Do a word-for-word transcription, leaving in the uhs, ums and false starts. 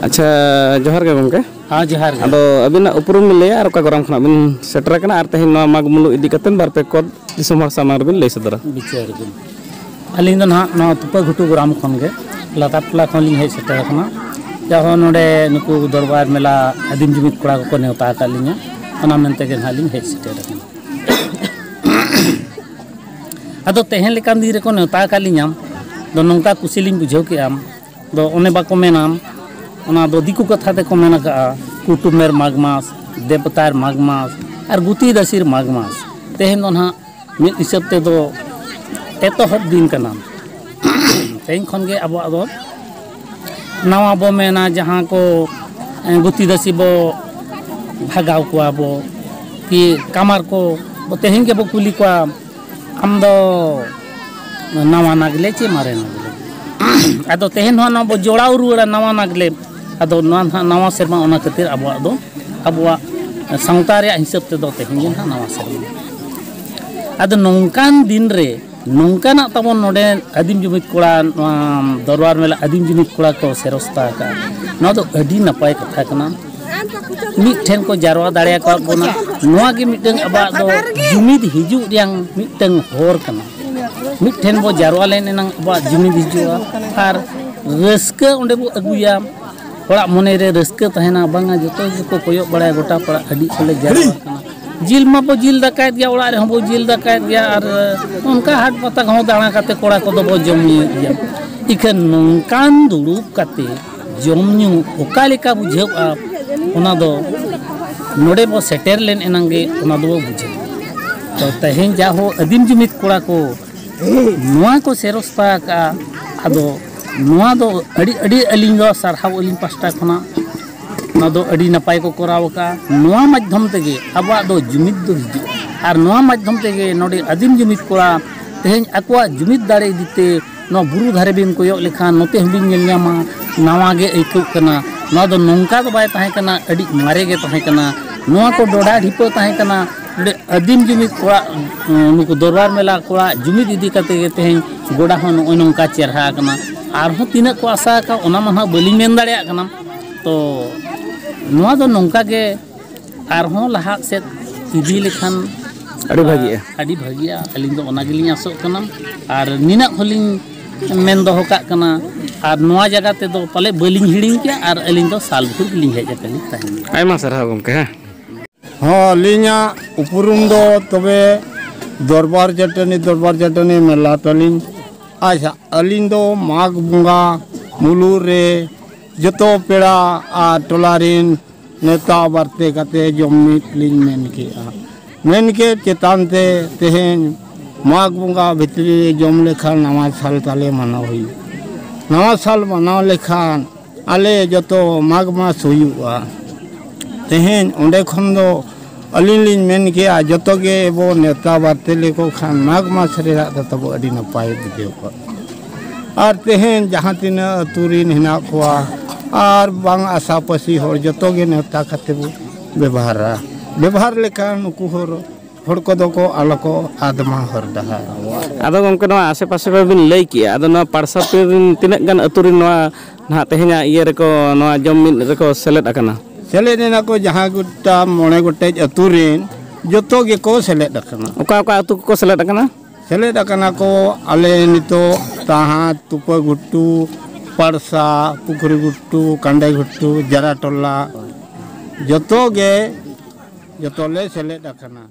ᱟᱪᱪᱷᱟ, ᱡᱚᱦᱟᱨ ᱜᱮ ᱜᱚᱢᱠᱮ᱾ ᱦᱮᱸ, ᱡᱚᱦᱟᱨ ᱜᱮ᱾ ᱟᱫᱚ ᱟᱹᱵᱤᱱᱟᱜ ᱩᱯᱨᱩᱢ ᱵᱤᱱ ᱞᱟᱹᱭᱟ ᱟᱨ ᱚᱠᱟ ᱜᱚᱨᱟᱢ ᱠᱷᱚᱱᱟᱜ ᱵᱤᱱ ᱥᱮᱴᱮᱨ ᱟᱠᱟᱱᱟ ᱟᱨ ᱛᱮᱦᱮᱧ ᱱᱚᱣᱟ ᱢᱟᱜᱽ ᱢᱩᱞᱩᱜ ᱤᱫᱤ ᱠᱟᱛᱮ ᱵᱟᱨ ᱯᱮ ᱠᱚᱫ ᱫᱤᱥᱚᱢ ᱦᱚᱲ ᱥᱟᱢᱟᱝ ᱨᱮᱵᱤᱱ ᱞᱟᱹᱭ ᱥᱚᱫᱚᱨᱟ? ᱵᱤᱪᱟᱹᱨ ᱵᱤᱱ᱾ ᱟᱹᱞᱤᱧ ᱫᱚ ᱱᱟᱦᱟᱜ ᱱᱚᱣᱟ ᱛᱩᱯᱟᱹ ᱜᱷᱩᱴᱩ ᱜᱚᱨᱟᱢ ᱠᱷᱚᱱ ᱜᱮ, ᱞᱟᱛᱟᱨ ᱴᱚᱞᱟ ᱠᱷᱚᱱ ᱞᱤᱧ ᱦᱮᱡ ᱥᱮᱴᱮᱨ ᱟᱠᱟᱱᱟ᱾ ᱡᱟᱦᱟᱸ ᱱᱚᱰᱮ ᱱᱩᱠᱩ ᱫᱚᱨᱵᱟᱨ ᱢᱮᱞᱟ ᱟᱹᱫᱤᱢ ᱡᱩᱢᱤᱫ ᱠᱚᱲᱟ ᱠᱚᱠᱚ ᱱᱮᱣᱛᱟ ᱟᱠᱟᱫ ᱞᱤᱧᱟ, ᱚᱱᱟ ᱢᱮᱱᱛᱮ ᱜᱮ ᱱᱟᱦᱟᱜ ᱞᱤᱧ ᱦᱮᱡ ᱥᱮᱴᱮᱨ ᱟᱠᱟᱱᱟ᱾ ᱟᱫᱚ ᱛᱮᱦᱮᱧ ᱞᱮᱠᱟᱱ ᱫᱤᱱ ᱨᱮᱠᱚ ᱱᱮᱣᱛᱟ ᱟᱠᱟᱫ ᱞᱤᱧᱟ, ᱫᱚ ᱱᱚᱝᱠᱟ ᱠᱩᱥᱤ ᱞᱤᱧ ᱵᱩᱡᱷᱟᱹᱣ ᱠᱮᱜᱼᱟ᱾ ᱫᱚ ᱚᱱᱮ ᱵᱟᱠᱚ ᱢᱮᱱᱟ, ᱚᱱᱟ ᱫᱚ ᱫᱤᱠᱩ ᱠᱟᱛᱷᱟ ᱛᱮᱠᱚ ᱢᱮᱱ ᱟᱠᱟᱜᱼᱟ, ᱠᱩᱴᱩᱢᱮᱨ ᱢᱟᱜᱽ ᱢᱟᱥ, ᱫᱮᱵᱚᱛᱟᱨ ᱢᱟᱜᱽ ᱢᱟᱥ ᱟᱨ ᱜᱩᱛᱤ ᱫᱟᱹᱥᱤᱨ ᱢᱟᱜᱽ ᱢᱟᱥ᱾ ᱛᱮᱦᱮᱧ ᱫᱚ ᱱᱟᱦᱟᱜ ᱢᱤᱫ ᱦᱤᱥᱟᱹᱵ ᱛᱮᱫᱚ ᱮᱛᱚᱦᱚᱵ ᱫᱤᱱ ᱠᱟᱱᱟ᱾ ᱛᱮᱦᱮᱧ ᱠᱷᱚᱱ ᱜᱮ ᱟᱵᱚᱣᱟᱜ ᱫᱚ ᱱᱟᱣᱟ ᱵᱚ ᱢᱮᱱᱟ, ᱡᱟᱦᱟᱸ ᱠᱚ, ᱮ, ᱜᱩᱛᱤ ᱫᱟᱹᱥᱤ ᱵᱚ ᱵᱷᱟᱜᱟᱣ ᱠᱚᱣᱟ ᱵᱚ, ᱠᱤ ᱠᱟᱢᱟᱨ ᱠᱚ, ᱛᱮᱦᱮᱧ ᱜᱮᱵᱚ ᱠᱩᱞᱤ ᱠᱚᱣᱟ, "ᱟᱢ ᱫᱚ ᱱᱟᱣᱟ ᱱᱟᱜᱽᱞᱮ ᱪᱮ ᱢᱟᱨᱮ ᱱᱟᱜᱽᱞᱮ?" ᱟᱫᱚ ᱛᱮᱦᱮᱧ ᱦᱚᱸ ᱱᱚᱣᱟ ᱵᱚ ᱡᱚᱲᱟᱣ ᱨᱩᱣᱟᱹᱲᱟ, ᱱᱟᱣᱟ ᱱᱟᱜᱽᱞᱮ᱾ ᱟᱫᱚ ᱱᱚᱣᱟ ᱱᱟᱦᱟᱜ ᱱᱟᱣᱟ ᱥᱮᱨᱢᱟ, ᱚᱱᱟ ᱠᱷᱟᱹᱛᱤᱨ ᱟᱵᱚᱣᱟᱜ ᱫᱚ, ᱟᱵᱚᱣᱟᱜ ᱥᱟᱶᱛᱟ ᱨᱮᱭᱟᱜ ᱦᱤᱥᱟᱹᱵ ᱛᱮᱫᱚ ᱛᱮᱦᱮᱧ ᱜᱮ ᱱᱟᱦᱟᱜ ᱱᱟᱣᱟ ᱥᱮᱨᱢᱟ᱾ ᱟᱫᱚ ᱱᱚᱝᱠᱟᱱ ᱫᱤᱱ ᱨᱮ ᱱᱚᱝᱠᱟᱱᱟᱜ ᱛᱟᱵᱚᱱ ᱱᱚᱰᱮ ᱟᱹᱫᱤᱢ ᱡᱩᱢᱤᱫ ᱠᱚᱲᱟ, ᱱᱚᱣᱟ ᱫᱚᱨᱵᱟᱨ ᱢᱮᱞᱟ ᱟᱹᱫᱤᱢ ᱡᱩᱢᱤᱫ ᱠᱚᱲᱟ ᱠᱚ ᱥᱮᱨᱚᱥᱛᱟ ᱟᱠᱟᱫᱼᱟ, ᱱᱚᱣᱟ ᱫᱚ ᱟᱹᱰᱤ ᱱᱟᱯᱟᱭ ᱠᱟᱛᱷᱟ ᱠᱟᱱᱟ᱾ ᱢᱤᱫ ᱴᱷᱮᱱ ᱠᱚ ᱡᱟᱨᱣᱟ ᱫᱟᱲᱮ ᱟᱠᱟᱫ ᱵᱚᱱᱟ, ᱱᱚᱣᱟ ᱜᱮ ᱢᱤᱫᱴᱟᱝ ᱟᱵᱚᱣᱟᱜ ᱫᱚ ᱡᱩᱢᱤᱫ ᱦᱤᱡᱩᱜ ᱨᱮᱭᱟᱝ ᱢᱤᱫᱴᱟᱝ ᱦᱚᱨ ᱠᱟᱱᱟ᱾ ᱢᱤᱫ ᱴᱷᱮᱱ ᱵᱚ ᱡᱟᱨᱣᱟ ᱞᱮᱱ ᱮᱱᱟᱝ ᱟᱵᱚᱣᱟᱜ ᱡᱩᱢᱤᱫ ᱦᱤᱡᱩᱜᱼᱟ ᱟᱨ ᱨᱟᱹᱥᱠᱟᱹ ᱚᱸᱰᱮ ᱵᱚ ᱟᱹᱜᱩᱭᱟ᱾ ᱦᱚᱲᱟᱜ ᱢᱚᱱᱮ ᱨᱮ ᱨᱟᱹᱥᱠᱟᱹ ᱛᱟᱦᱮᱱᱟ, ᱵᱟᱝᱟ ᱡᱚᱛᱚ ᱜᱮᱠᱚ ᱠᱚᱭᱚᱜ ᱵᱟᱲᱟᱭᱟ, ᱜᱚᱴᱟ ᱯᱟᱲᱟ ᱟᱹᱰᱤ ᱠᱚᱞᱮ ᱡᱟᱨᱣᱟ ᱠᱟᱱᱟ᱾ ᱡᱤᱞ ᱢᱟᱵᱚ ᱡᱤᱞ ᱫᱟᱠᱟᱭᱮᱫ ᱜᱮᱭᱟ, ᱚᱲᱟᱜ ᱨᱮᱦᱚᱸ ᱵᱚ ᱡᱤᱞ ᱫᱟᱠᱟᱭᱮᱫ ᱜᱮᱭᱟ, ᱟᱨ ᱚᱱᱠᱟ ᱦᱟᱴ ᱯᱟᱛᱟ ᱠᱚᱦᱚᱸ ᱫᱟᱬᱟ ᱠᱟᱛᱮ ᱠᱚᱲᱟ ᱠᱚᱫᱚ ᱵᱚ ᱡᱚᱢ ᱧᱩᱭᱮᱫ ᱜᱮᱭᱟ᱾ ᱤᱠᱷᱟᱹᱱ ᱱᱚᱝᱠᱟᱱ ᱫᱩᱲᱩᱵ ᱠᱟᱛᱮ ᱡᱚᱢ ᱧᱩ ᱚᱠᱟ ᱞᱮᱠᱟ ᱵᱩᱡᱷᱟᱹᱜᱼᱟ, ᱚᱱᱟ ᱫᱚ ᱱᱚᱰᱮ ᱵᱚ ᱥᱮᱴᱮᱨ ᱞᱮᱱ ᱮᱱᱟᱝ ᱜᱮ ᱚᱱᱟ ᱫᱚᱵᱚ ᱵᱩᱡᱷᱟᱹᱣᱟ᱾ ᱛᱚ ᱛᱮᱦᱮᱧ ᱡᱟᱦᱳ ᱟᱹᱫᱤᱢ ᱡᱩᱢᱤᱫ ᱠᱚᱲᱟ ᱠᱚ ᱱᱚᱣᱟ ᱠᱚ ᱥᱮᱨᱚᱥᱛᱟ ᱟᱠᱟᱫᱼᱟ, ᱟᱫᱚ ᱱᱚᱣᱟ ᱫᱚ ᱟᱹᱰᱤ, ᱟᱹᱰᱤ ᱟᱹᱞᱤᱧ ᱫᱚ ᱥᱟᱨᱦᱟᱣ ᱟᱹᱞᱤᱧ ᱯᱟᱥᱴᱟ ᱠᱷᱚᱱᱟᱜ᱾ ᱱᱚᱣᱟ ᱫᱚ ᱟᱹᱰᱤ ᱱᱟᱯᱟᱭ ᱠᱚ ᱠᱚᱨᱟᱣ ᱟᱠᱟᱫᱼᱟ᱾ ᱱᱚᱣᱟ ᱢᱟᱫᱽᱫᱷᱚᱢ ᱛᱮᱜᱮ ᱟᱵᱚᱣᱟᱜ ᱫᱚ ᱡᱩᱢᱤᱫ ᱫᱚ ᱦᱤᱡᱩᱜᱼᱟ, ᱟᱨ ᱱᱚᱣᱟ ᱢᱟᱫᱽᱫᱷᱚᱢ ᱛᱮᱜᱮ ᱱᱚᱰᱮ ᱟᱹᱫᱤᱢ ᱡᱩᱢᱤᱫ ᱠᱚᱲᱟ ᱛᱮᱦᱮᱧ ᱟᱠᱚᱣᱟᱜ ᱡᱩᱢᱤᱫ ᱫᱟᱲᱮ ᱤᱫᱤ ᱛᱮ ᱱᱚᱣᱟ ᱵᱩᱨᱩ ᱫᱷᱟᱨᱮ ᱵᱤᱱ ᱠᱚᱭᱚᱜ ᱞᱮᱠᱷᱟᱱ ᱱᱚᱛᱮ ᱦᱚᱸᱵᱤᱱ ᱧᱮᱞ ᱧᱟᱢᱟ, ᱱᱟᱣᱟ ᱜᱮ ᱟᱹᱭᱠᱟᱹᱜ ᱠᱟᱱᱟ᱾ ᱱᱚᱣᱟ ᱫᱚ ᱱᱚᱝᱠᱟ ᱫᱚ ᱵᱟᱭ ᱛᱟᱦᱮᱸ ᱠᱟᱱᱟ, ᱟᱹᱰᱤ ᱢᱟᱨᱮ ᱜᱮ ᱛᱟᱦᱮᱸ ᱠᱟᱱᱟ᱾ ᱱᱚᱣᱟ ᱠᱚ ᱰᱚᱰᱷᱟ ᱰᱷᱤᱯᱟᱹ ᱛᱟᱦᱮᱸ ᱠᱟᱱᱟ, ᱱᱚᱰᱮ ᱟᱹᱫᱤᱢ ᱡᱩᱢᱤᱫ ᱠᱚᱲᱟ, ᱱᱩᱠᱩ ᱫᱚᱨᱵᱟᱨ ᱢᱮᱞᱟ ᱠᱚᱲᱟ ᱡᱩᱢᱤᱫ ᱤᱫᱤ ᱠᱟᱛᱮ ᱜᱮ ᱛᱮᱦᱮᱧ ᱜᱚᱰᱟ ᱦᱚᱸ ᱱᱚᱜᱼᱚᱭ ᱱᱚᱝᱠᱟ ᱪᱮᱨᱦᱟ ᱟᱠᱟᱱᱟ᱾ ᱟᱨᱦᱚᱸ ᱛᱤᱱᱟᱹᱜ ᱠᱚ ᱟᱥᱟ ᱟᱠᱟᱫ, ᱚᱱᱟ ᱢᱟ ᱱᱟᱦᱟᱜ ᱵᱟᱹᱞᱤᱧ ᱢᱮᱱ ᱫᱟᱲᱮᱭᱟᱜ ᱠᱟᱱᱟ᱾ ᱛᱚ ᱱᱚᱣᱟ ᱫᱚ ᱱᱚᱝᱠᱟ ᱜᱮ ᱟᱨᱦᱚᱸ ᱞᱟᱦᱟ ᱥᱮᱫ ᱤᱫᱤ ᱞᱮᱠᱷᱟᱱ ᱟᱹᱰᱤ ᱵᱷᱟᱹᱜᱤᱜᱼᱟ᱾ ᱟᱹᱰᱤ ᱵᱷᱟᱹᱜᱤᱜᱼᱟ᱾ ᱟᱹᱞᱤᱧ ᱫᱚ ᱚᱱᱟ ᱜᱮᱞᱤᱧ ᱟᱥᱚᱜ ᱠᱟᱱᱟ᱾ ᱟᱨ ᱱᱤᱱᱟᱹᱜ ᱦᱚᱸᱞᱤᱧ ᱢᱮᱱ ᱫᱚᱦᱚ ᱠᱟᱜ ᱠᱟᱱᱟ, ᱟᱨ ᱱᱚᱣᱟ ᱡᱟᱭᱜᱟ ᱛᱮᱫᱚ ᱯᱟᱞᱮ ᱵᱟᱹᱞᱤᱧ ᱦᱤᱲᱤᱧ ᱠᱮᱭᱟ, ᱟᱨ ᱟᱹᱞᱤᱧ ᱫᱚ ᱥᱟᱞ ᱵᱷᱳᱨ ᱜᱮᱞᱤᱧ ᱦᱮᱡ ᱟᱠᱟᱱ ᱛᱟᱦᱮᱸᱱᱟ᱾ ᱟᱭᱢᱟ ᱥᱟᱨᱦᱟᱣ ᱜᱚᱢᱠᱮ᱾ ᱦᱮᱸ, ᱦᱚᱸ, ᱟᱹᱞᱤᱧᱟᱜ ᱩᱯᱨᱩᱢ ᱫᱚ ᱛᱚᱵᱮ ᱫᱚᱨᱵᱟᱨ ᱪᱟᱹᱴᱟᱹᱱᱤ, ᱫᱚᱨᱵᱟᱨ ᱪᱟᱹᱴᱟᱹᱱᱤ ᱢᱮᱞᱟ ᱛᱟᱹᱞᱤᱧ᱾ ᱟᱪᱪᱷᱟ, ᱟᱹᱞᱤᱧ ᱫᱚ ᱢᱟᱜᱽ ᱵᱚᱸᱜᱟ ᱢᱩᱞᱩᱜ ᱨᱮ ᱡᱚᱛᱚ ᱯᱮᱲᱟ ᱟᱨ ᱴᱚᱞᱟ ᱨᱮᱱ ᱱᱮᱣᱛᱟ ᱵᱟᱨᱛᱮ ᱠᱟᱛᱮ ᱡᱚᱢ ᱢᱤᱫ ᱞᱤᱧ ᱢᱮᱱ ᱠᱮᱜᱼᱟ᱾ ᱢᱮᱱ ᱠᱮᱫ ᱪᱮᱛᱟᱱ ᱛᱮ ᱛᱮᱦᱮᱧ ᱢᱟᱜᱽ ᱵᱚᱸᱜᱟ ᱵᱷᱤᱛᱨᱤ ᱨᱮ ᱡᱚᱢ ᱞᱮᱠᱷᱟᱱ ᱱᱟᱣᱟ ᱥᱟᱞ ᱛᱟᱞᱮ ᱢᱟᱱᱟᱣ ᱦᱩᱭᱩᱜ᱾ ᱱᱟᱣᱟ ᱥᱟᱞ ᱢᱟᱱᱟᱣ ᱞᱮᱠᱷᱟᱱ ᱟᱞᱮ ᱡᱚᱛᱚ ᱢᱟᱜᱽ ᱢᱟᱥ ᱦᱩᱭᱩᱜᱼᱟ᱾ ᱛᱮᱦᱮᱧ ᱚᱸᱰᱮ ᱠᱷᱚᱱ ᱫᱚ ᱟᱹᱞᱤᱧ ᱞᱤᱧ ᱢᱮᱱ ᱠᱮᱜᱼᱟ, ᱡᱚᱛᱚ ᱜᱮ ᱵᱚ ᱱᱮᱣᱛᱟ ᱵᱟᱨᱛᱮ ᱞᱮᱠᱚ ᱠᱷᱟᱱ ᱢᱟᱜᱽ ᱢᱟᱥ ᱨᱮᱱᱟᱜ ᱫᱚ ᱛᱟᱵᱚ ᱟᱹᱰᱤ ᱱᱟᱯᱟᱭ ᱵᱩᱡᱷᱟᱹᱣ ᱠᱚᱜᱼᱟ᱾ ᱟᱨ ᱛᱮᱦᱮᱧ ᱡᱟᱦᱟᱸ ᱛᱤᱱᱟᱹᱜ ᱟᱹᱛᱩ ᱨᱤᱱ ᱦᱮᱱᱟᱜ ᱠᱚᱣᱟ ᱟᱨ ᱵᱟᱝ ᱟᱥᱟᱯᱟᱹᱥᱤ ᱦᱚᱲ, ᱡᱚᱛᱚ ᱜᱮ ᱱᱮᱣᱛᱟ ᱠᱟᱛᱮ ᱵᱚ ᱵᱮᱵᱚᱦᱟᱨᱟ᱾ ᱵᱮᱵᱚᱦᱟᱨ ᱞᱮᱠᱷᱟᱱ ᱱᱩᱠᱩ ᱦᱚᱲ, ᱦᱚᱲ ᱠᱚᱫᱚ ᱠᱚ ᱟᱞᱚ ᱠᱚ ᱟᱫ ᱢᱟ ᱦᱚᱨ ᱰᱟᱦᱟᱨ᱾ ᱟᱫᱚ ᱜᱚᱢᱠᱮ, ᱱᱚᱣᱟ ᱟᱥᱮ ᱯᱟᱥᱮ ᱢᱟᱵᱤᱱ ᱞᱟᱹᱭ ᱠᱮᱜᱼᱟ, ᱟᱫᱚ ᱱᱚᱣᱟ ᱯᱟᱲᱥᱟ ᱟᱹᱛᱩ ᱨᱤᱱ ᱛᱤᱱᱟᱹᱜ ᱜᱟᱱ ᱟᱹᱛᱩ ᱨᱤᱱ ᱱᱚᱣᱟ ᱱᱟᱦᱟᱜ ᱛᱮᱦᱮᱧᱟᱜ ᱤᱭᱟᱹ ᱨᱮᱠᱚ, ᱱᱚᱣᱟ ᱡᱚᱢ ᱢᱤᱫ ᱨᱮᱠᱚ ᱥᱮᱞᱮᱫ ᱟᱠᱟᱱᱟ? ᱥᱮᱞᱮᱫ ᱮᱱᱟ ᱠᱚ ᱡᱟᱦᱟᱸ ᱜᱚᱴᱟ ᱢᱚᱬᱮ ᱜᱚᱴᱮᱡ ᱟᱹᱛᱩ ᱨᱤᱱ, ᱡᱚᱛᱚ ᱜᱮᱠᱚ ᱥᱮᱞᱮᱫ ᱟᱠᱟᱱᱟ᱾ ᱚᱠᱟ ᱚᱠᱟ ᱟᱹᱛᱩ ᱠᱚᱠᱚ ᱥᱮᱞᱮᱫ ᱟᱠᱟᱱᱟ? ᱥᱮᱞᱮᱫ ᱟᱠᱟᱱᱟ ᱠᱚ ᱟᱞᱮ ᱱᱤᱛᱚᱜ ᱛᱟᱦᱟᱸ, ᱛᱩᱯᱟᱹ ᱜᱷᱩᱴᱩ, ᱯᱟᱲᱥᱟ, ᱯᱩᱠᱷᱨᱤ ᱜᱷᱩᱴᱩ, ᱠᱟᱸᱰᱮ ᱜᱷᱩᱴᱩ, ᱡᱟᱨᱟ ᱴᱚᱞᱟ, ᱡᱚᱛᱚ ᱜᱮ, ᱡᱚᱛᱚ ᱞᱮ ᱥᱮᱞᱮᱫ ᱟᱠᱟᱱᱟ᱾